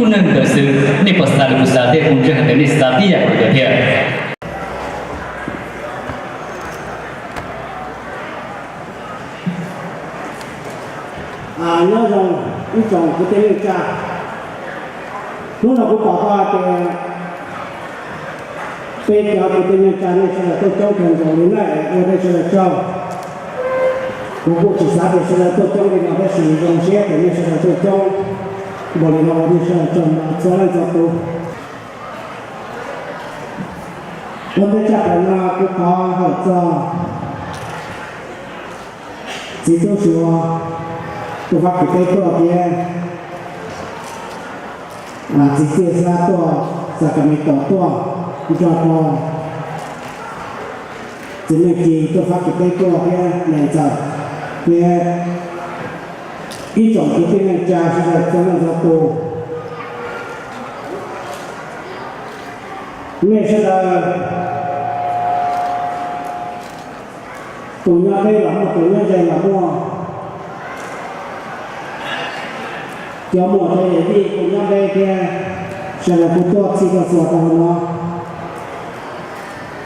Neeg ntawd xwb, nej puas xav li kuv xav thiab? Kuv ntseeg hais tias nej xav tib yam kuv ntawd thiab. Nyob zoo ib tsoom kwv tij neej tsa, hnub no kuv pom tau hais tias peb cov kwv tij neej tsa nej sawv daws tuaj coob kawg nkaus li na, ua nej sawv daws tsaug. Kuv kuj tsis xav tias sawv daws tuaj coob li no tab sis zoo siab tias nej sawv daws tuaj coob npaum li no ua nej sawv daws tsaug ntau txhua leej txhua tus. Ua ntej tshaj plaws no kuv thov hawm txog txiv tub Suav tuaj Fab Kis teb tuaj thiab txiv Txiaj Xab tuaj, Xa Kas Mes Toom tuaj, nrog rau txiv Neej Ci tuaj Fab Kis teb tuaj thiab Neej Ntxawm thiab ib tsoom kwv tij neej tsa sawv daws txhua leej txhua tus. Nej sawv daws, tus nyob deb los muaj, tus nyob ze los muaj, cov muam cov yawm yij kuj nyob deb thiab, sawv daws kuj tuaj txhij tuaj txhua rau hauv no.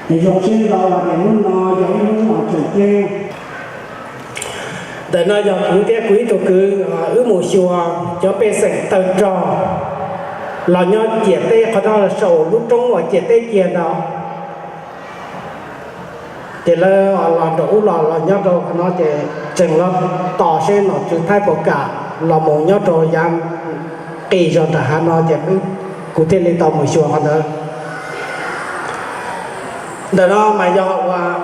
Es zoo siab ntau hais tias hnub no yog ib hnub uas tseem ceeb. Ntawm no yog kuv thiab kuv ib tug kwv, wb mus xyuas cov pej xeem tawg rog los nyob ciam teb qhov no saum lub roob uas ciam teb kiag ntawd. Ces lawv los nraum ub los los nyob rau qhov no ces tseem los tos seb nom tswv Thaib puas kam los mus nyob rau yav qis zog nram hav no ces kuv thiaj li tau mus xyuas qhov ntawd. Ntawm no mas yog uas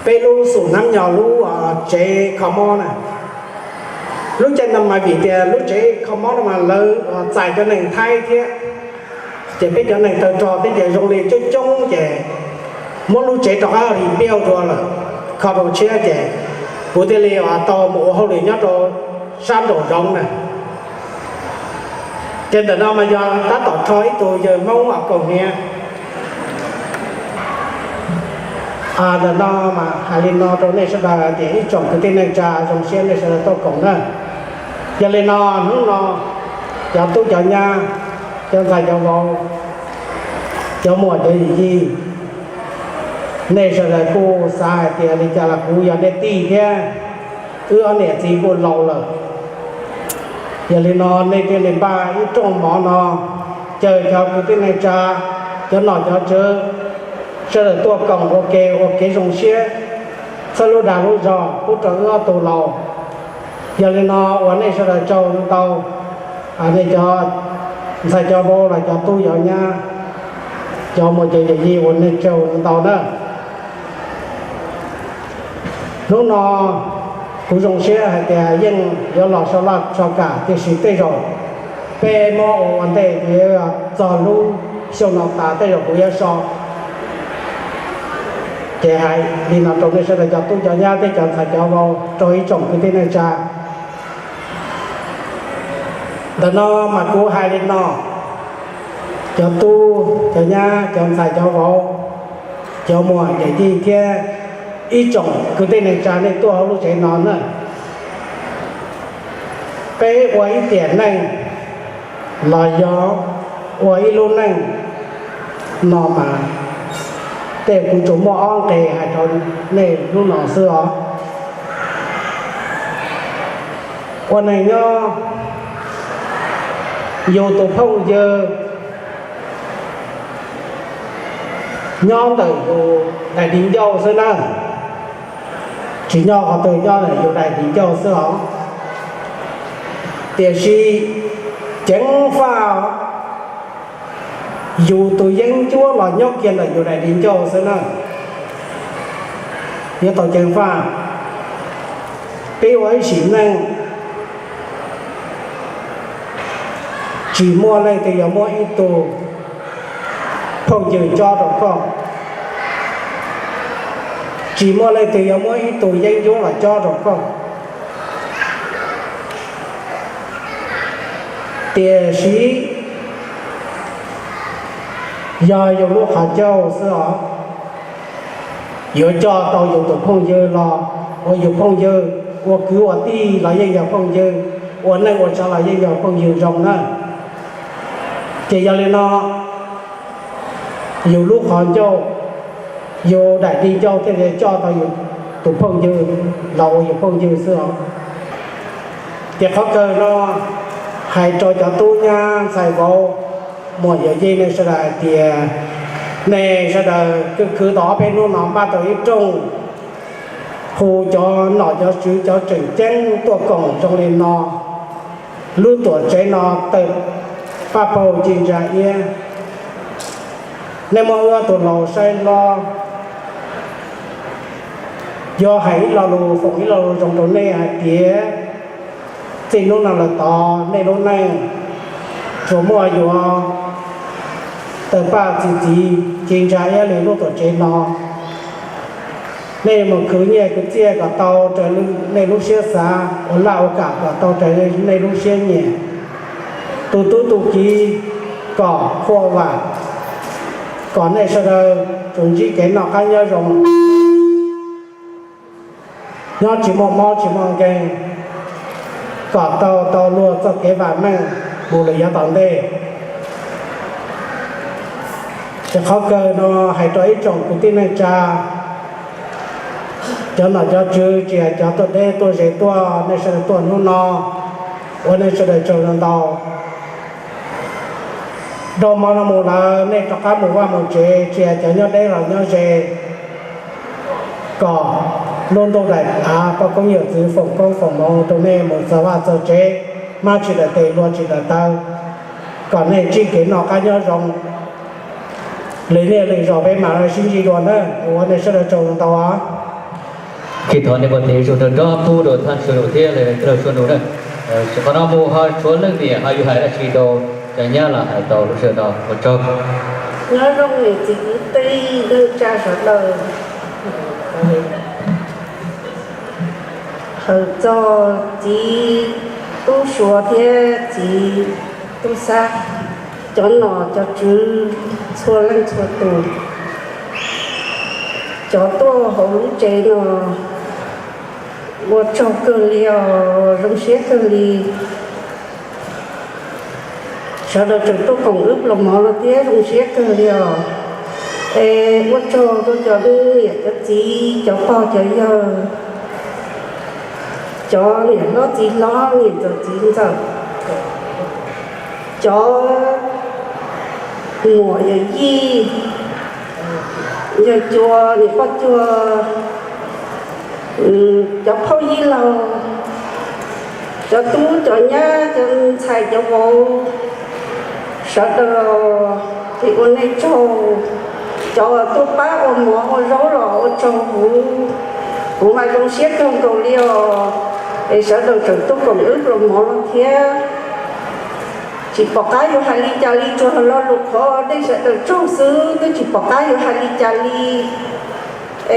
peb lub xum Nab Nyos lub tsev kho mob na. Lub caij no mas vim tias lub tsev kho mob no mas lawv txais cov neeg Thaib thiab, ces peb cov neeg tawg rog thiab ces zoo li coob coob ces muab lub tsev rov qab rebuild dua lawm, kho rau tshiab ces kuv thiaj li tau mus ua hauj lwm nyob rau sab nraum zoov na. Ces ntawm no mas yog tab tom rho ib tug yawg Hmoob uas kaum hniav. Ntawm no mas hais li no rau nej sawv daws tias ib tsoom kwv tij neej tsa zoo siab nej sawv daws tuaj koom na. Yog li no hnub no cov tub cov nyab, cov ntxhais cov vauv, cov muam cov yij, nej sawv daws kuj xav hais tias li cas los kuv yog nej tij thiab, wb ob niam txiv kuj laus lawm. Yog li no nej thiaj li npaj ib rooj mov no, caw cov kwv tij neej tsa, cov nom cov tswv, sawv daws tuaj koom ua ke ua kev zoo siab, txhawb lub dag lub zog pub rau wb ob tug laus. Yog li no ua nej sawv daws tsaug ntau, nej cov ntxhais cov vauv los cov tub cov nyab, cov muam cov yawm yij ua nej tsaug ntau na. Hnub no kuv zoo siab hais tias yeej yuav los so laj so kam tiam sis tej zaum peb muab ua ua ntej ces yuav txog lub xyoo no tas tej zaum kuv yuav so. Ces hais li no rau nej sawv daws cov tub cov nyab thiab cov ntxhais cov vauv rau ib tsoom kwv tij neej tsa. Ntawm no mas kuv hais li no, cov tub cov nyab cov ntxhais cov vauv, cov muam yawm yij thiab ib tsoom kwv tij neej tsa nej tuaj hauv lub tsev no na, peb ua ib tiam neej los yog ua ib lub neej no mas tej kuv tsuas muaj ob nqe hais rau nej hnub no xwb os. Ua neeg nyob, yus tus phooj ywg nyob ntawm yus daim di ncauj xwb na, tsis nyob qhov twg, nyob ntawm yus daim di ncauj xwb os. Tiam sis ceev faj, yus tus yeeb ncuab los nyob kiag ntawm yus daim di ncauj xwb na. Yuav tau ceev faj, peb ua ib sim neej, tsis muaj leej twg yuav muab ib tug phooj ywg cob rau koj, tsis muaj leej twg yuav muab ib tug yeeb ncuab los cob rau koj. Tiam sis yog yus lub qhov ncauj xwb os, yuav coj tau yus tus phooj ywg los ua yus phooj ywg, ua kwv ua tij los yeej yog phooj ywg, ua neej ua tsav los yeej yog phooj ywg zoo na. Ces yog li no, yus lub qhov ncauj, yus daim di ncauj thiaj li coj tau yus tus phooj ywg los ua yus phooj ywg xwb os. Ces qhov kawg no hais rau cov tub nyab ntxhais vauv, muam yawm yij nej sawv daws hais tias nej sawv daws khwv khwv tau ob peb hnub no npaj tau ib rooj, hu cov nom cov tswv cov tseem ceeb tuaj koom zoo li no. Lub tuam tsev no tawm paj paug ci ntsa iab. Nej muaj wb ob tug laus saib hlob, yuav hais ib lo lus foom ib lo lus zoo rau nej hais tias txij hnub no lawm tod nej lub neej tsuas muaj yuav tawg paj txi txiv ci ntsa iab li lub tuam tsev no. Nej mus khwv nyiaj khwv txiaj kom tau raws li nej lub siab xav, ua laj ua kam kom tau raws li nej lub siab nyiam, tu tub tu kiv kom qhuaj vam, kom nej sawv daws tsuas ntsib kev noj qab nyob zoo, nyob tsis muaj mob tsis muaj nkeeg, kom tau tau luag txoj kev vam meej mus lawm yav tom ntej. Ces qhov kawg no hais rau ib tsoom kwv tij neej tsa, cov nom cov tswv, tsis hais cov tuaj deb tuaj ze tuaj, nej sawv daws tuaj hnub no, ua nej sawv daws tsaug ntau. Dhau hmo no mus lawm nej rov qab mus vaj mus tsev, tsis hais cov nyob deb los nyob ze, kom lub ntuj daim av poj koob yawm txwv foom koob foom hmoov rau nej mus txog vaj txog tsev, mab tsis daws tes luag tsis daws taw, kom nej ntsib kev noj qab nyob zoo. Lwm niaj lwm zaus peb mam li sib ntsib dua nawb, ua nej sawv daws tsaug ntau os. Ces thov niam pog tes ib zaug nrog pub rau thaj sua nus thiab thaj sua nus na. Qhov no mus ho tshuav leej niam ho yuav hais dab tsi rau cov nyab los hais tau lub sij hawm no, ua tsaug. Nyob zoo niam txiv kwv tij neej tsa sawv daws, hawm txog txiv tub Suav thiab txiv tub Xab, cov nom cov tswv txhua leej txhua tus, cov tuaj hauv lub tsev no, ua tsaug kawg li os, zoo siab kawg li. Sawv daws tseem tuaj koom wb pluas mov no thiab zoo siab kawg li os. Es ua tsaug rau cov niam cov txiv, cov pog cov yawg, cov niam hlob txiv hlob, niam ntxawm txiv ntxawm, cov muam yawm yij, yawg cua, niam poj cua, cov phauj yij laug, cov tub cov nyab, cov ntxhais cov vauv, sawv daws los ces ua nej tsaug. Cov uas tuaj pab ua mov ua zaub los ua tsaug kuv, kuv mas zoo siab kawg nkaus li os. Es sawv daws tseem tuaj koom wb pluas mov no thiab. Tsis pom qab yuav hais li cas li, tsuas lo lus qhuav nej sawv daws tsaug xwb, twb tsis pom qab yuav hais li cas li.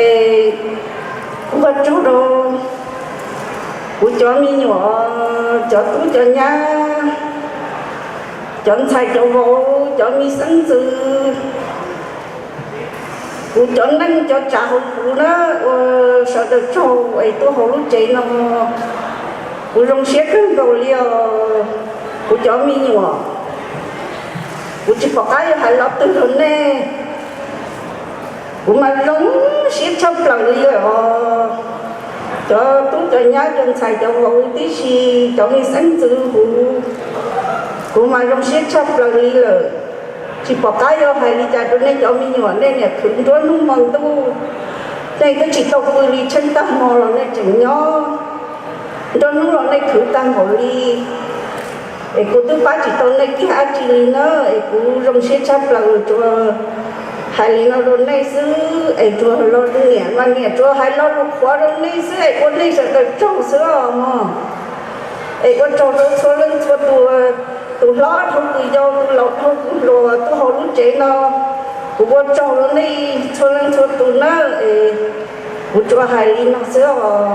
Es kuv ua tsaug rau kuv cov me nyuam, cov tub cov nyab, cov ntxhais cov vauv, cov me xeeb ntxwv, kuv cov neej cov tsav hauv kuv na, ua sawv daws tsaug es tuaj hauv lub tsev no, kuv zoo siab kawg nkaus li os. Kuv cov me nyuam, kuv tsis pom qab yuav hais lo twg rau nej. Kuv mas zoo siab tshaj plaws li os. Cov tub cov nyab cov ntxhais cov vauv tib si, cov me xeeb ntxwv huv, kuv mas zoo siab tshaj plaws li lawm. Tsis pom qab yuav hais li cas rau nej cov me nyuam, nej niaj khwv nruab hnub hmo ntuj, nej twb tsis tau pw li, tsheej tag hmo los nej tseem nyob, nruab hnub los nej khwv tag npaum li. Es kuv twb pab tsis tau nej kiag dab tsi li na, es kuv zoo siab tshaj plaws, tsuas hais li no rau nej xwb, es tsuas los niam mas niam tsuas hais lo lus qhuav rau nej xwb, es ua nej sawv daws tsaug xwb os mog. Es ua tsaug rau txhua leej txhua tus, tus hlob dhau tus yau, tus laus dhau tus hluas tuaj hauv lub tsev no. Kuv ua tsaug rau nej txhua leej txhua tus na, es kuv tsuas hais li no xwb os.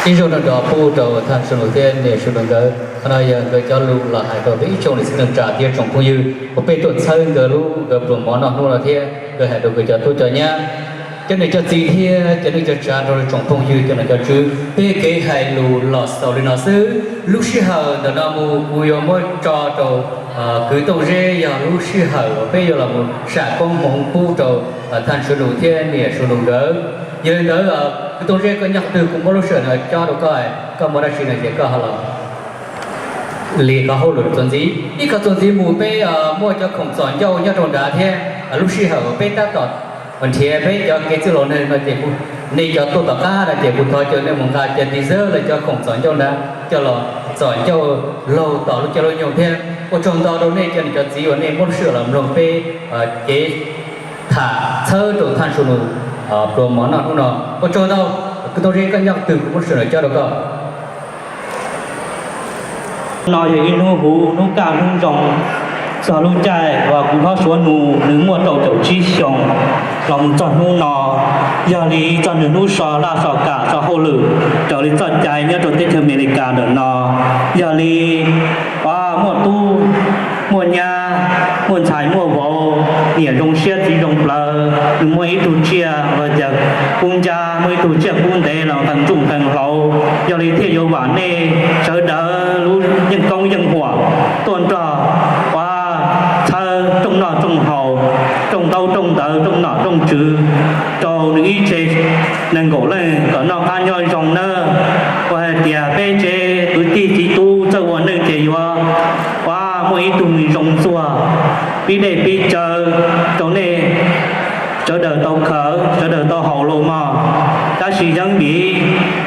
Ib zaug no rov pub rau thaj sua nus thiab niam sua nus nkawd, qhov no yog nkawd cov lus los hais rau peb ib tsoom niam txiv neej tsa thiab tsoom phooj ywg uas peb tuaj txhawb nkawd lub, nkawd pluas mov noj hnub no thiab nkawd hais rau nkawd cov tub cov nyab. Cov niam cov txiv thiab cov neej cov tsav nrog rau tsoom phooj ywg cov nom cov tswv, peb kev hais lus los xaus li no xwb. Lub sij hawm ntawm no mus kuv yuav muab tso rau kwv Tooj Zeb, yog lub sij hawm uas peb yuav los mus sam koob hmoov pub rau Thaj Suav Nus thiab niam Suav Nus nkawd. Yog li ntawd, kwv Tooj Zeb, koj nyob qhov twg, kuv muab lub sij hawm no cob rau koj, koj muaj dab tsi no ces koj ho los li qhov hauj lwm txuas ntxiv. Ib qho txuas ntxiv mus peb muaj cov khoom txom ncauj nyob rau nrad thiab, lub sij hawm uas peb tab tom nrhiav peb cov kev txwj laus neeg no ces nej cov tuaj tom qab no ces kuv thov caw nej mus nqa cov tiv xwb los cov khoom txom ncauj nrad coj los txom ncauj laug tom lub caij lub nyoog thiab. Ua tsaug ntau rau nej cov niam cov txiv uas nej muab lub sij hawm los mloog peb kev tham txhawb rau Thaj Suav Nus pluas mov noj hnub no. Ua tsaug ntau. Kwv Tooj Zeb, koj nyob qhov twg, kuv muab lub sij hawm no cob rau koj. No yog ib hnub huv, hnub kaj hnub zoo, txog lub caij uas kuv hlob Suav Nus nws muaj rau caum tsib xyoos los mus txog hnub no. Yog li txog nws hnub so laj so kam so hauj lwm raws li txoj cai nyob rau teb chaws Amelikas ntawm no, yog li muaj tub muaj nyab, muaj ntxhais muaj vauv, niam zoo siab txiv zoo plawv, nws muaj ib tug tsiaj los tias kub ncab, muaj ib tug tsiaj kub ntev los nqee ntsuj nqee hlauv. Yog li thiaj yuav vam nej sawv daws lub yeej koob yeej huam tuaj nrog ua txhawb rooj noj rooj haus, rooj ntaub rooj ntawv, rooj nom rooj tswv rau nws ib tse nees nkaum leej kom noj qab nyob zoo nawb. Ua hais tias peb tsev kwv tij txiv tub txawj ua neej ces yuav ua muaj ib tug me zoo txuag, pib dej pib cawv rau nej sawv daws tau khawv, sawv daws tau haus los mog. Tab sis yeeb vim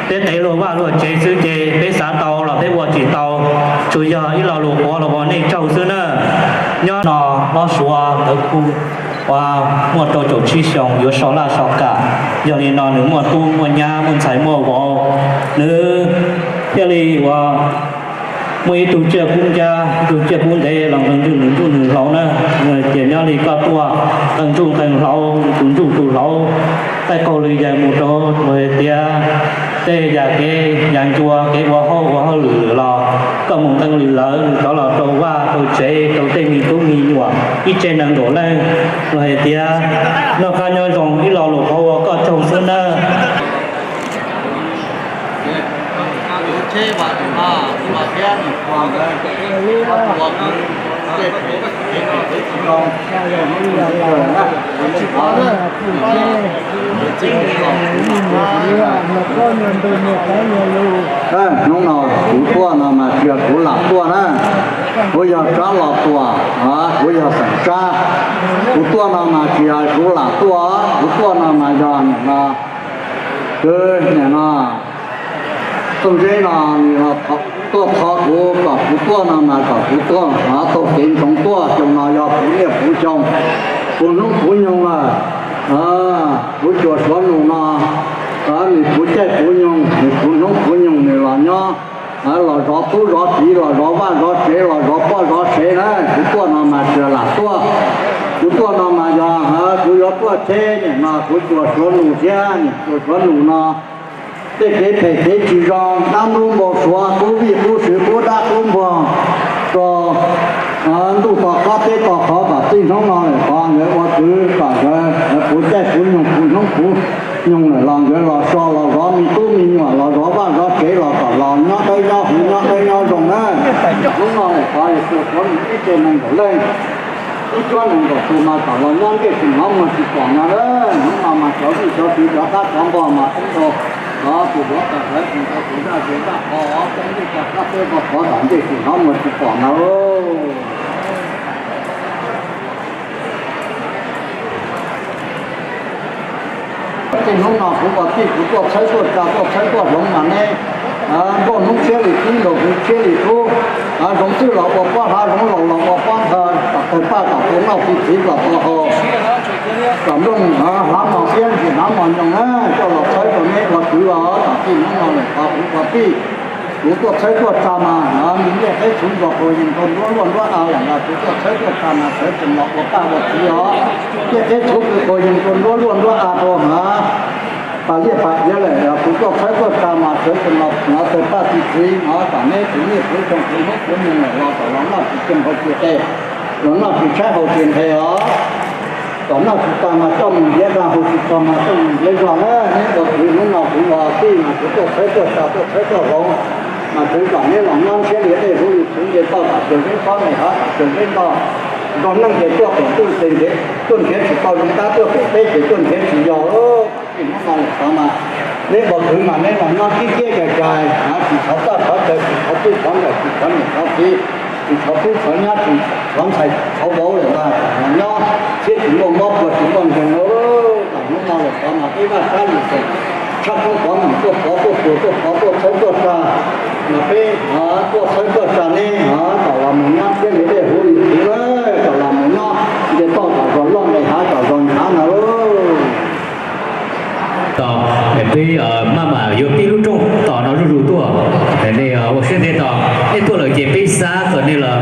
peb qev luag vaj luag tsev xwb ces peb xav tau los peb ua tsis tau, tsuas yog ib lo lus qhuav los ua nej tsaug xwb na. Nyob no hlob Suav ntawd kuj ua muaj rau caum tsib xyoos yuav so laj so kam, yog li no nws muaj tub muaj nyab muaj ntxhais muaj vauv, nws thiaj li ua muaj ib tug tsiaj kub ncab, ib tug tsiaj kub ntev los nqee ntsuj nws ntsuj nws hlauv na. Ces nyob li koj tuaj nqee ntsuj nqee hlauv, tus ntsuj tus hlauv, tej qaug li yas mus rau hais tias tej yam kev yam ncua kev ua hauj ua hauj lwm los koj mus nqee li lawv rov los rau vaj rau tsev rau tej me tub me nyuam ib tse nees nkaum leej los hais tias noj qab nyob zoo ib lo lus qhuav ua koj tsaug xwb nawb. Hnub no kuv tuaj no mas tsis yog kuv lam tuaj na, kuv yog Tsab Los Tuam, kuv yog xeem Tsab. Kuv tuaj no mas tsis yog kuv lam tuaj, kuv tuaj no mas yog nim no, kwv nim no Tooj Zeb no nws tuaj thov kuv kom kuv tuaj no mas kom kuv tuaj taug kev ntsoov tuaj. Xyoo no yog puv niaj puv xyoo, puv hnub puv nyoog lawm. Kuv cuas Suav Nus no nws puv caij puv nyoog, nws puv hnub puv nyoog nws los nyob, los zov tub zov kiv, los zov vaj zov tsev, los zov poj zov sev na. Kuv tuaj no mas tsis lam tuaj, kuv tuaj no mas yog kuv yuav tuaj cheb nim no kuv cuas Suav Nus thiab nim cuas Suav Nus no tej kev phem kev tsis zoo, dab ntub npau suav, qub vij qub sw, qub dab qub npog, rau ntuj to qab teb to qhov kom txij hnub no lawm qhov nkawd ua kwv kom nkawd puv caij puv nyoog puv hnub puv nyoog lawm los nkawd los so los zov me tub me nyuam los zov vaj zov tsev los kom los nyob dawb nyob huv nyob dawb nyob zoo na. Hnub no lawm qhov yog tus Suav Nus ib tse nees nkaum leej, ib cuab nees nkaum tus mas kom los nyob ntiaj tsis hnov muag tsis pom no. Hnub no mas cov vij cov txiv cov dab cov npog mas ib tug, tus duav tawm hlawv tus ntawd tus zaj zes zaj qhov, cov ntiaj teb to qab teb to qhov kom ntiaj tsis hnov muag tsis pom no. Txij hnub no kuv ua tij kuv tuaj txhawb tuaj tsa tuaj txhawb tuaj hloov mas neb nplooj hnub tshiab li tib nkaus hwv tshiab li kub, zoov txwj los ua pob hlav zoov laus los ua pob nthawv, kom tawg paj kom tau noj txiv txiv kom tau haus, kom nplooj hlav mos siab ntsis hlav mos nyoos na. Coj los txhawb rau neb ua kwv os. Txij hnub no lawm qhov kuv ua tij kuv tuaj txhawb tuaj tsa mas nws ntiaj teb txhuv nrog qaug yees rau nruab luaj nruab av lawm los kuv tuaj txhawb tuaj tsa mas sawv tsees los ua paj ua txiv os. Ntiaj teb txhuv kws qaug yees rau nruab luaj nruab av rau hnav pas liaj pas iav lawm los kuv tuaj txhawb tuaj tsa mas sawv tsees los hnav tawg paj txiv txiv hnav kom neb puv niaj puv xyoo puv hnub puv nyoog lawm los kom los noj tsis tseg haus tsis qe, los noj tsis tshaib haus tsis nqhis os. Kom noj tsis tag mas coj mus ntiav zog, hu tsis txog mas coj mus ntiav zog na. Neb ua kwv hnub no kuv ua tij mas kuv tuaj txhawb tuaj tsa tuaj txhawb tuaj hloov, mas tseev kom neb los nyob ntshiab li dej huv li txhuv nce toj, kom tsaws zeb txhob me hav, kom tsaws zeb toj. Nrog neej ces tuaj pem ntuj ces nrhiav, tuaj nrhiav tsis tau li dab, tuaj pem teb ces tuaj nrhiav tsis yog. Hnub no lawm xyov mas neb ua kwv mas neb los nyob tib thiab cais cais, tsis thov txaj thov caw, tsis thov tub thov ntawm, tsis thov niam thov txiv, tsis thov tub thov nyab, tsis thov ntxhais thov vauv lawm mas los nyob thiab tsis muaj mob plua tsis muaj nkeeg. Hnub no lawm xyov mas peb vaj sab li xeem tshaj tshoob pov meem tuaj pov tuaj puas tuaj pov tuaj txhawb tuaj tsa, mas peb tuaj txhawb tuaj tsa neb kom los mus nyob ntshiab li dej huv li txhuv, kom los mus nyob nce toj kom zos loj nqis hav kom zos nchav no. Tos peb maj mam yuav pib lub rooj tos no zuj zus tuaj. Nej ua siab ntev tos, nej tuaj lawm ces peb xav kom nej los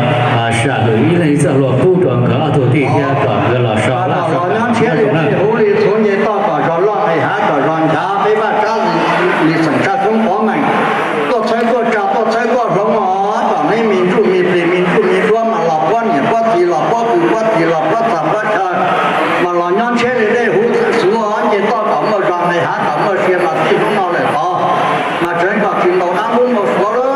sam hwm ib leeg ib txoj hlua pub rau nkawd ob tug tij thiab kom nkawd los so laj so nyob ntshiab li dej huv li txhuv nce toj kom zos loj nqis hav kom zos nchav. Peb vaj sab li xeem tshaj tshoob pov meem tuaj txhawb tuaj tsa tuaj txhawb tuaj hloov os, kom neb me ntsuj me plig me ntsuj me duab mas los puab niam puab txiv los puab kwv puab tij los puab txag puab chaw, mas los nyob ntshiab li dej huv txhuv nce toj kom muaj zos nqis hav kom muaj sia mas txij hnub no lawm tod, mas tseev kom tsis ntaus dab ntub ntaus suav lawm.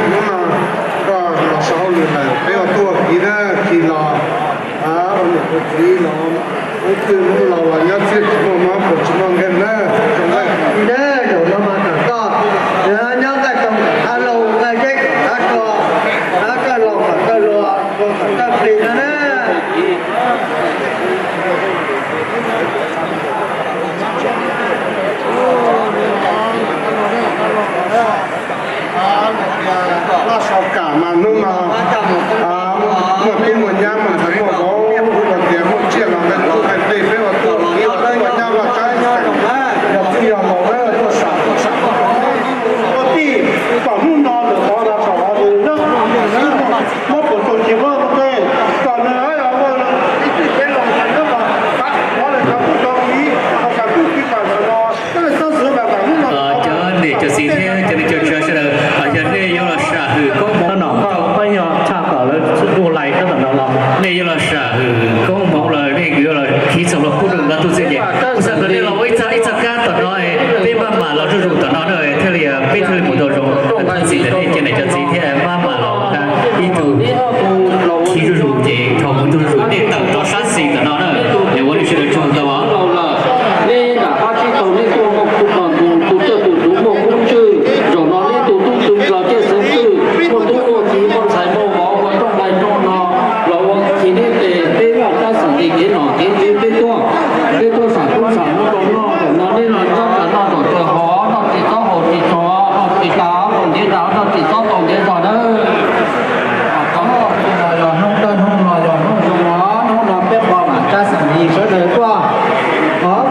Hnub no koj los xaus hauj lwm lawm, peb ua tub ua kiv na, khi los ua niam ua txiv los, hnub twg hnub laus los nyob txhiab tsis muaj mob plua tsis muaj nkeeg na. Li na, zaum no mas kom koj nyob nqaij too kom qab laug, nqaij zeb kom qab tsho, koj laus kom koj luag, luag kom koj plig no na. Laj sau kam mas hnub no muaj tub muaj nyab muaj ntxhais muaj vauv, ua tias muaj tsiaj los nqe tub nqe plig, peb ua tub ua kiv ua tub ua nyab vaj tsav yog txwj yog laus na, tuaj sam tuaj sam ua tij, kom hnub no lawm tod los kom nws nyob mob puas tsuaj ci mob tej, kom nws ua ib tug cev laus nyob los tav ua lawm cov tub cov kiv, kom kam tub kiv kam ntawm no. Cov niam cov txiv thiab cov niam cov txiv sawv daws, yog nej yuav los sam hwm koob hmoov no, peb yog tshaj kom lawv duj lais kab tom no los, nej yuav los sam hwm koob hmoov los nej yuav los khi txog los pub rau nkawd tub txij ces kuv xav kom nej los ua ib txog ib txog kab tom no, peb maj mam los zuj zus tom no na, thiaj li peb thiaj li mus tau zoo. Thov txim ntawm nej cov niam cov txiv thiab maj mam los ua ib tug khi zuj zus ces dhau mus zuj zus, nej tawm rov sab xis tom no na, es ua nej sawv daws tsaug ntau. Nej nram qab tsib taug nej tuaj muaj khub, tus cwj tus tuv muaj kub tswj, zaum no nej tus tub tw los ciaj xeev twj, muaj tub muaj kiv muaj ntxhais muaj vauv ua rooj nqaij rooj no los ua khi nej tes, peb vaj tsab xeem li kev nom kev ntswv peb tuaj, peb tuaj sam kub sam moov rau noj, zaum no nej los txhob kam noj zaum twg hov, noj tsis txhob haus tsis txhob, noj tsis tas haus ntiav tas, noj tsis txhob tau ntiav zog nawb. Yog hnub dawb hnub no yog hnub zoo no, hnub no peb pab vaj tsab xeem li sawv daws tuaj,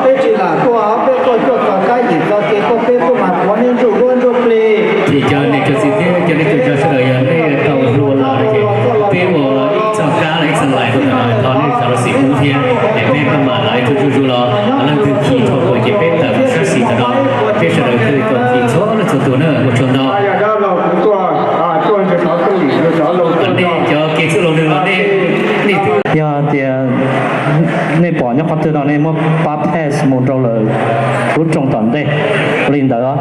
peb tsis lam tuaj, peb tuaj cuaj txog kab yim txog kev tuaj, peb tuaj mas tuav neb ntsuj duab ntsuj plig. Ces cov niam cov txiv thiab cov niam cov txiv sawv daws, yog nej tau hlua lawm ces peb ua ib txog kab los ib txog lais rau tom no, thov nej zam lub txim pub thiab, es peb maj mam los ib tug zuj zus los, leej twg khi dhau lawm ces peb tawm sab xis tom no, peb sawv daws thiaj li tau khi txhua leej txhua tus na, ua tsaug ntau. Nej cov kev txwj laus nws los nej, nej twb yog tias nej pom nyob qhov twg no nej muab pab pass mus rau lawm lub rooj tom ntej li ntawd.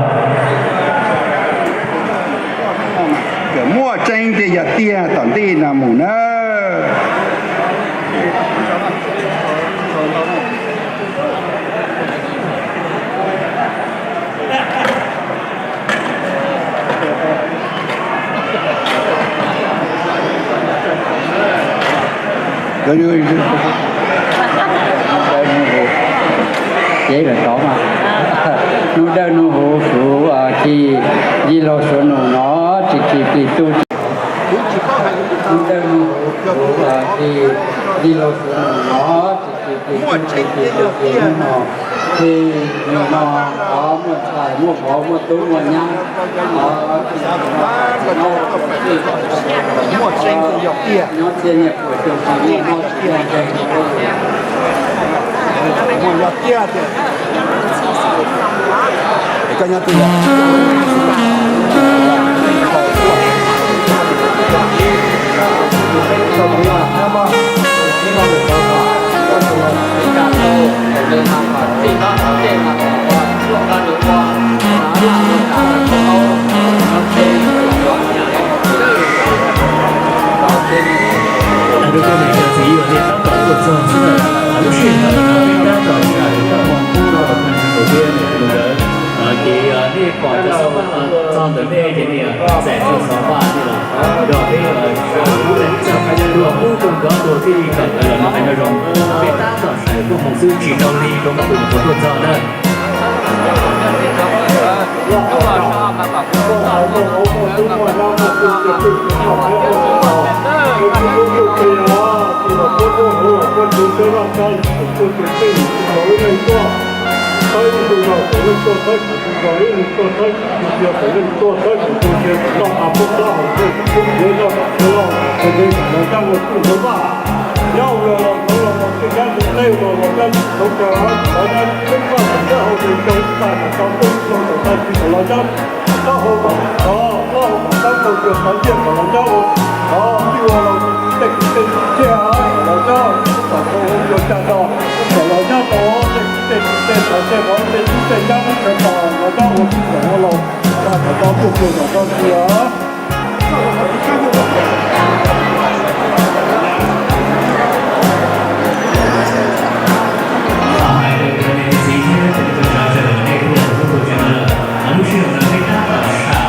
Muaj tseeb tiag yog tiag tom ntej no mus na. Ces lawm tod mas, hnub dawb hnub huv suav ci, yij laug suav nus no, tsis khi plig tub, hnub dawb hnub huv suav ci, yij laug suav nus no, tsis khi plig tub, tsis khi plig tub no, khi nus no, muaj ntxhais muaj vauv muaj tub muaj nyab, muaj txiv nyob txhiab nyiaj puas xyoo tsis muaj mob tsis muaj nkeeg. Muaj yog tiag tiag. Koj nyob twg os? Rau koj niam cov txiv uas nej tab tom tuaj txog xwb na, lub sij hawm no peb tab tom sawv koob hmoov pub rau los tag sawv daws thiab niam txiv sawv daws. Ces nej pom cov xov vaj txog ntawm nej ces niam txais txog xov vaj nej los nrog peb sawv daws pub rau nkawd ua tij kom nkawd los noj qab nyob zoo. Peb tab tom sawv koob hmoov xwb tsis tau li rau tus nyuam qhuav tuaj txog na. Taub hau kom tau txoj sia kom los nyob ua, tau txij ua los tus tub tej kwv tej tij thiaj kom los nyob, kom tau ua cov cag los, kom los nyob tau tej kwv tej tij tej txawv tej vauv tej tub tej nyab sawv daws los nyob ua tij ua laug, kom tau tuaj pw kom tau sia. Hais rau cov niam cov txiv thiab cov neej tsa sawv daws, nej kuj los txog thaum kawg lawm, lub sij hawm no peb tab tom sam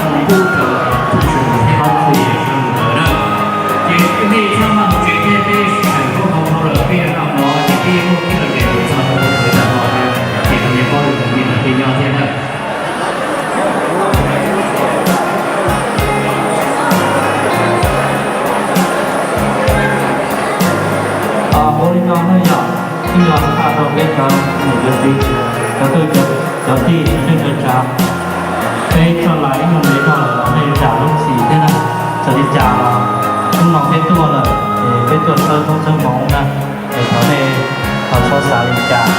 koob hmoov pub rau tag sawv daws thiab pab txhua yam sawv daws na. Ces nej txhob maj mus tsev thiab, peb sam koob hmoov dhau lawm peb yuav noj mov ces peb muab kiag los ces mus txog rau tus khwv tag hmo thiab ces tus niam paub li tus me ntawd thiaj nyob thiab na. Ua li no na yom, ib los tag rau peb cov niam cov txiv, cov kwv cov tij cov neej cov tsav, peb txoj laj ib nyuag ntev dhau lawm los nej zam lub txim thiab na. Txawm li cas los hnub no peb tuaj lawm ces peb tuaj txhawb koob txhawb hmoov na, es thov nej ho txhob xav li cas.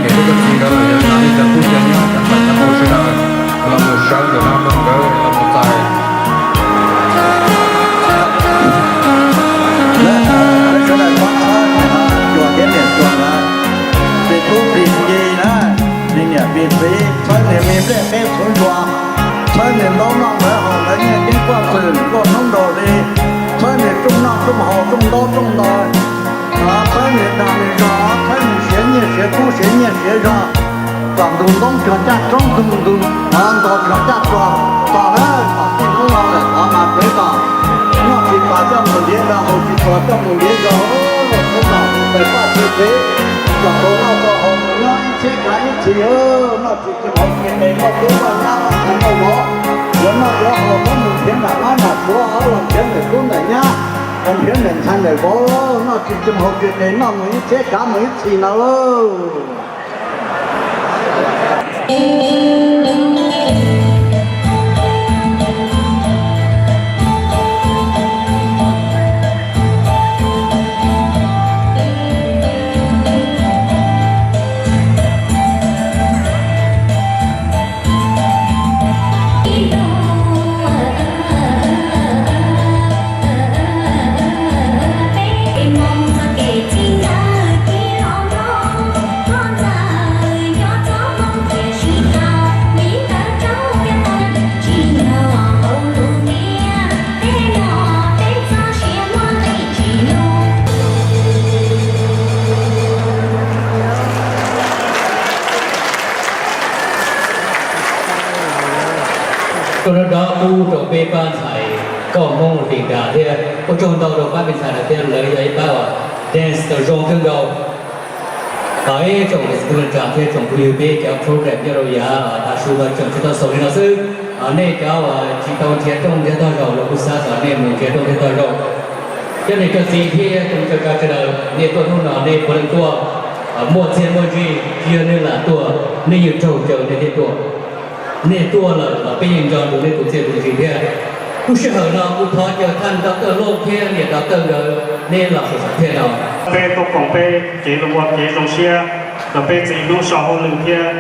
Niam thiab txiv nkawd los yuav nrog li cov tub cov nyab cov ntxhais cov laus sawv daws los mus sawv ntawm no rau nkawd los mus txais. Lawv sawv daws pab txhawb niam cuag thiab niam cuag na, plig tub plig ki na, plig niam plig txiv, txhawb niam me nplej peb txhuv nruas, txhawb niam ntaub noj ntawv haus ntawv nyiaj ceeb kuaj txwm nkuaj hnub nraug li, txhawb niam rooj noj rooj haus rooj ntaub rooj ntawv, txhawb niam dag niam zog, txhawb niam siav nyiaj siav kub siav nyiaj siav zog, kom ntug ntoob cuag caj roob ntug ntug, ntog cuag caj tsuag, txog lawm tom tij noob no lawm tod mas tsev kom noj tsis tas coj mus ntiav zog, haus tsis tas coj mus ntiav zog, tsev kom tus tais paj tus tsev, kom tau noj tau haus mus nyob ib txhiab kav ib txhis, noj tsis tsis haus tsis qes noj tub noj nyab noj ntxhais noj vauv, yuav noj yuav haus muab mus nrhiav nram mab nram suav los nrhiav ntawm tub ntawm nyab, nrhiav ntawm ntxhais ntawm vauv, noj tsis tsis haus tsis qes noj mus ib txhiab kav mus ib txhis no lauj. Tuaj nrog dov kub rau peb pab ntxhais nkauj Hmoob tim nrad thiab ua tsaug ntau rau pab me ntxhais lawm thiab lawv yog ib pab uas dance tau zoo kawg nkaus. Thov ib tsoom niam txiv kwv tij neej tsa thiab tsoom phooj ywg peb cov program nyob rau yav tav su no tseem tsis tau xaus li no xwb. Nej cov uas tsis tau nrhiav rooj nrhiav tog zaum los kuv xav kom nej mus nrhiav rooj nrhiav tog zaum. Cov niam cov txiv thiab cov tso tso sawv daws, nej tuaj hnub no nej puav leej tuaj muaj txiaj muaj ntsig, tsis yog nej lam tuaj, nej yeej raug caw nej thiaj tuaj. Nej tuaj lawm los peb yeej nco ntsoov nej tus txiaj tus ntsig thiab. Lub sij hawm no kuv thov caw thaj Doctor Lauj thiab niam Doctor nkawd neb los saum sam thiaj no. Peb tuaj koom peb kev ua kev zoo siab rau peb txiv hnub so hauj lwm thiab,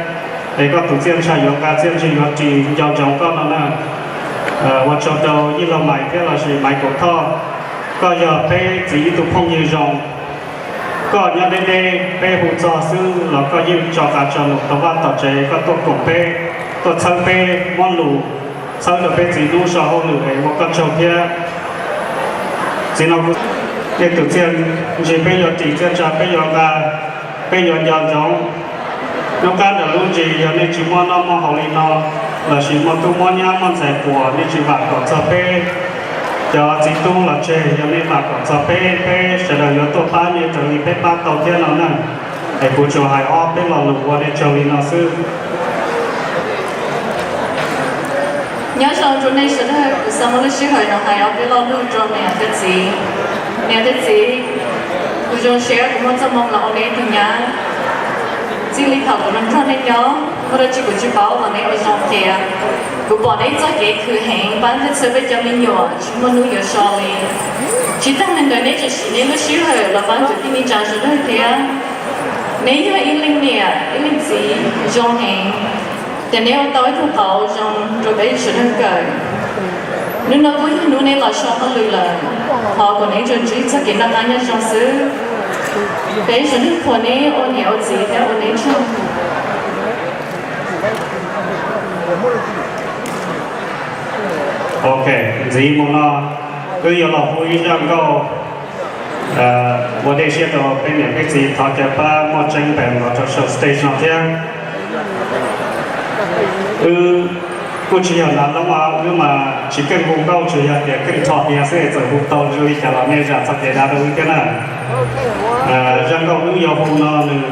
es koj tus txiaj ntsha yuav nqa txiaj ntsig yuav ris nco ntsoov koj no na. Ua tsaug rau Yij Laug Maiv thiab los sis Maiv Kaum Thoj, koj yog peb txiv ib tug phooj ywg zoo. Koj nyob deb deb peb hu txog xwb los koj yeej tso qab tso num tau vaj tom tsev, koj tuaj koom peb, tuaj txhawb peb muab lus txhawb rau peb txiv hnub so hauj lwm es ua koj tsaug thiab. Txiv no kuv, nej tus txiaj ntsig peb yuav ris, txiaj ntsha peb yuav nqa, peb yuav nco ntsoov. Lub qab ntawm lub ntsis yog nej tsis muaj noj muaj haus li no, los sis muaj tub muaj nyab muaj ntxhais quas, nej tsis vam kom txog peb cov txiv tub los tseg, yog nej vam kom txog peb, peb sawv daws yuav tuaj pab nej raws li peb pab tau thiab no na. Es kuv tsuas hais ob peb lo lus ua nej tsaug li no xwb. Nyob zoo rau nej sawv daws, kuv xav muab lub sij hawm no hais ob peb lo lus rau niam thiab txiv. Niam thiab txiv, kuv zoo siab kuv muaj txoj hmoo los ua nej tus nyab. Txij li thaum kuv nrog nej nyob, muaj dab tsi kuv tsis paub los nej ua zoo qhia. Kuv pom nej txoj kev khwv heev pab thiab txhawb peb cov me nyuam tsis muaj hnub yuav so li. Tsis tas li ntawd nej tseem siv nej lub sij hawm los pab kwv tij neej tsa sawv daws thiab. Neb yog ib leej niam ib leej txiv zoo heev, ces neb ua tau ib tug qauv zoo rau peb sawv daws kawm. Hnub no kuj yog hnub neb los so hauj lwm lawm, thov kom neb tsuas ntsib txoj kev noj qab nyob zoo xwb. Peb sawv daws qhuas neb ua niam ua txiv thiab ua neb tsaug. Ok, ntxiv mus no wb yuav los hu ib zaj nkauj ua dej siab rau peb niam peb txiv, thov caw pab muaj tseeb npees los rau saum stage no thiab. Wb kuj tsis yog nav loob os, wb mas tsis keej hu nkauj, tsuas yog tias keej rho tias xwb, txawm hu tau zoo li cas los nej zam txoj kev dav rau wb thiab na. Zaj nkauj wb yuav hu no nws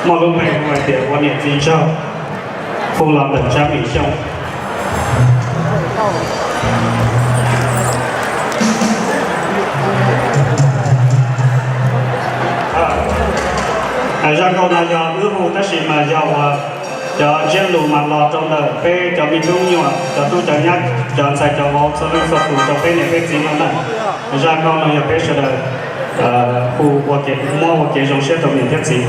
muaj lub npe hu hais tias ua niam txiv tsaug, hu los ntawm Tsab Mim Xyooj. Zaj nkauj no yog wb hu tab sis mas yog uas cov ntsiab lus mas los rau ntawm peb cov me tub me nyuam, cov tub cov nyab, cov ntxhais cov vauv txhua leej txhua tus rau peb niam peb txiv no na. Zaj nkauj no yog peb sawv daws hu ua kev, muab ua kev zoo siab rau niam thiab txiv.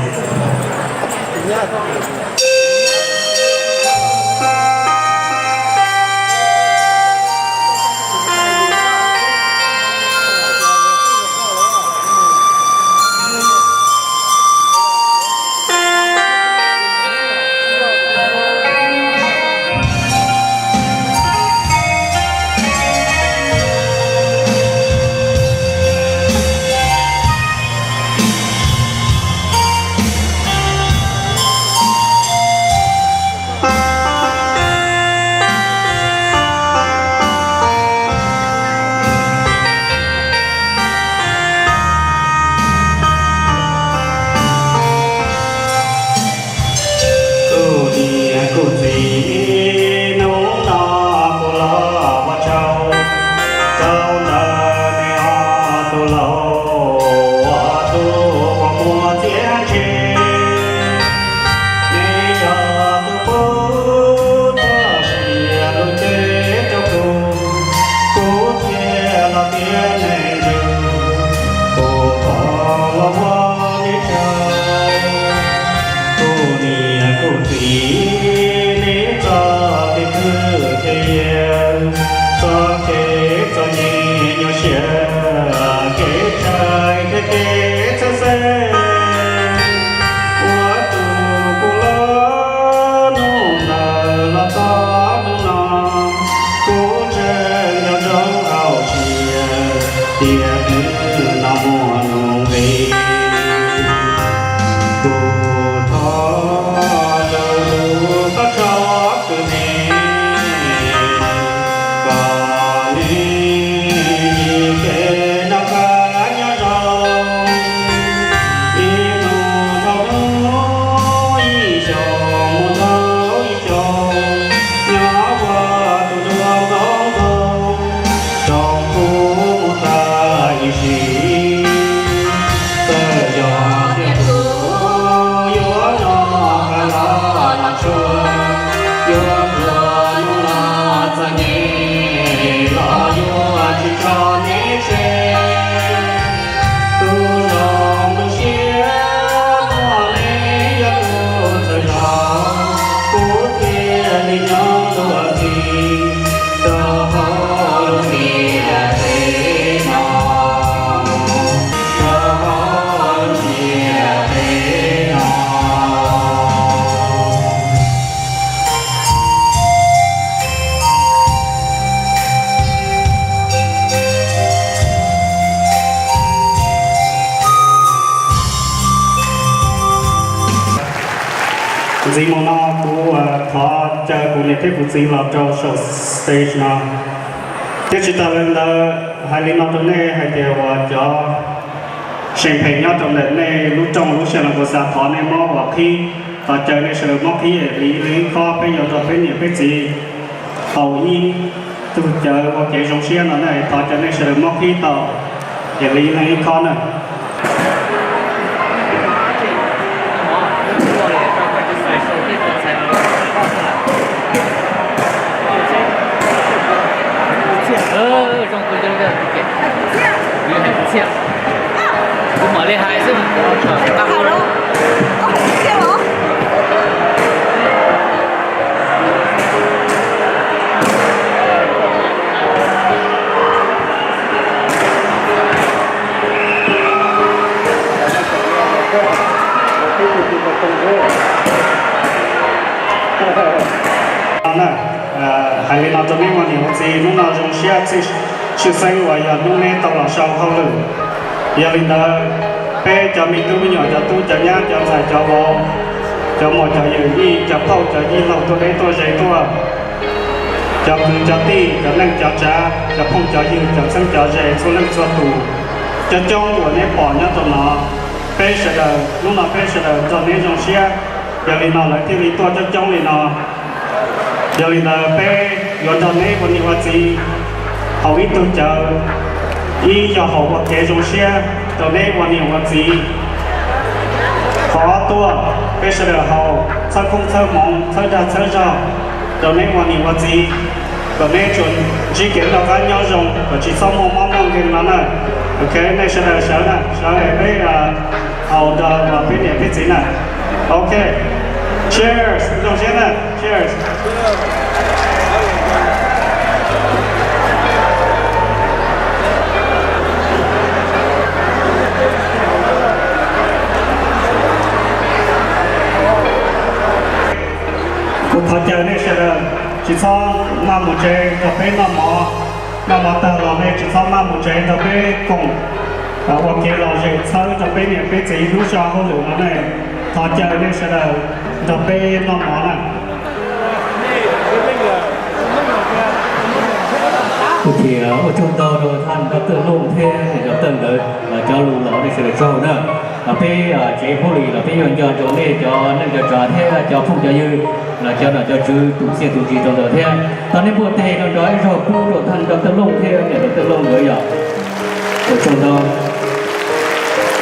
Kuv niam kuv txiv, hnub no kuv los ua tsaug rau ntawm nej ob tug laus, ob tug uas muaj txiaj ntsig, nej yog tus pub txoj sia lub cev rau kuv, kuv thiaj los tiav neej ntsug, kuv thov los ua nej tsaug. Kuv niam kuv txiv, nej txoj kev khwv kev yias, txoj kev txom nyem nyuaj siab, kev tshais thiab kev txhawj xeeb, ua tus kuv los hnub ntawd los txog hnub no, kuv tseem nco ntsoov hauv siab tias hnub no muaj hnub nqis. Kuv thov lus lus txog txoj kwv tij, kom nej ntsib kev noj qab nyob zoo, ib hnub dhau hnub, ib xyoo mus dhau ib xyoo, nyob ua tus duab nkoos nkoos, tsoom kuv mus tas ib sim. Txawm yog tias kuv yuav noj qab los noj tshua, yuav pluag hnub los txom nyem los yuav tsis tso nej tseg. Tus zoo lub siab muaj nej yog tus txawj zog, kuv thiaj li nyob luag ntxhi rau hauv lub ntiaj teb no, rau hauv lub ntiaj teb no. Ntxiv mus no kuv thov caw kuv niam thiab kuv txiv los rau saum stage no. Thiab tsis tas li ntawd, hais li no rau nej hais tias uas cov seem phem nyob rau ntawm nej lub rooj lub sij hawm no kuv xav thov nej muab uas qhib, thov caw nej sawv daws muab qhib li ib leeg ib khob, peb yuav nrog peb niam peb txiv haus ib tug cawv ua kev zoo siab no na, thov caw nej sawv daws muab qhib tau li ib leeg ib khob na. Kuv mam li hais xwb. Hais li no rau nej ua niam ua txiv, hnub no zoo siab tshwj xeeb uas yog hnub neb tau los sau hauj lwm. Yog li ntawd, peb cov me tub me nyuam, cov tub cov nyab, cov ntxhais cov vauv, cov muam cov yawm yij, cov phauj cov yij laug tuaj deb tuaj ze tuaj, cov kwv cov tij, cov neej cov tsav, cov phooj cov ywg, cov txheeb cov ze txhua leej txhua tus, cov coob uas neb pom nyob rau no, peb sawv daws hnub no peb sawv daws nrog neb zoo siab. Yog li no lawv thiaj li tuaj coob coob li no. Yog li ntawd peb yuav nrog neb ua niam ua txiv haus ib tug cawv, ib yog haus ua kev zoo siab rau neb ua niam ua txiv. Qhov tuaj peb sawv daws haus txhawb koob txhawb hmoov txhawb dag txhawb zog rau neb ua niam ua txiv, kom neb tsuas ntsib kev noj qab nyob zoo, kom tsis txhob muaj mob muaj nkeeg no na. Ok, nej sawv daws sawv na, sawv es peb haus nrog peb niam peb txiv na. Ok, cheers, zoo siab na, cheers. Kuv thov caw nej sawv daws tsis txhob maj mus tsev, nrog peb noj mov, noj mov tag los nej tsis txhob maj mus tsev, nrog peb koom ua kev lom zem txhawb rau peb niam peb txiv lub zog hauj lwm no ne. Thov caw nej sawv daws nrog peb noj mov na. Kuv thiaj ua tsaug ntau rau thaj Dr. Looj thiab niam Dr. nkawd los cov lus los nej sawv daws tsaug na. Los peb tsev Pub Lis los peb yuav nco rau nej cov neej cov tsav thiab cov phooj cov ywg los cov nom cov tswv tus txiaj tus ntsig rau ntawd thiab. Tau nej npuaj teg rau nrog ib zaug pub rau thaj Dr. Looj thiab niam Dr. Looj nkawd yom. Ua tsaug ntau.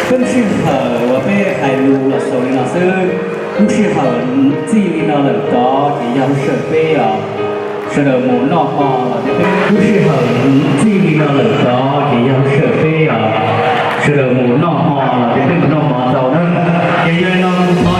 Peb lub sij hawm uas peb hais lus los xaus li no xwb. Lub sij hawm txij li no lawm tod ces yog lub sij hawm peb sawv daws mus noj hmo los peb, lub sij hawm txij li no lawm tod ces yog lub sij hawm peb sawv daws mus noj hmo los peb mus noj hmo tau na. Ces yog li no kuv thov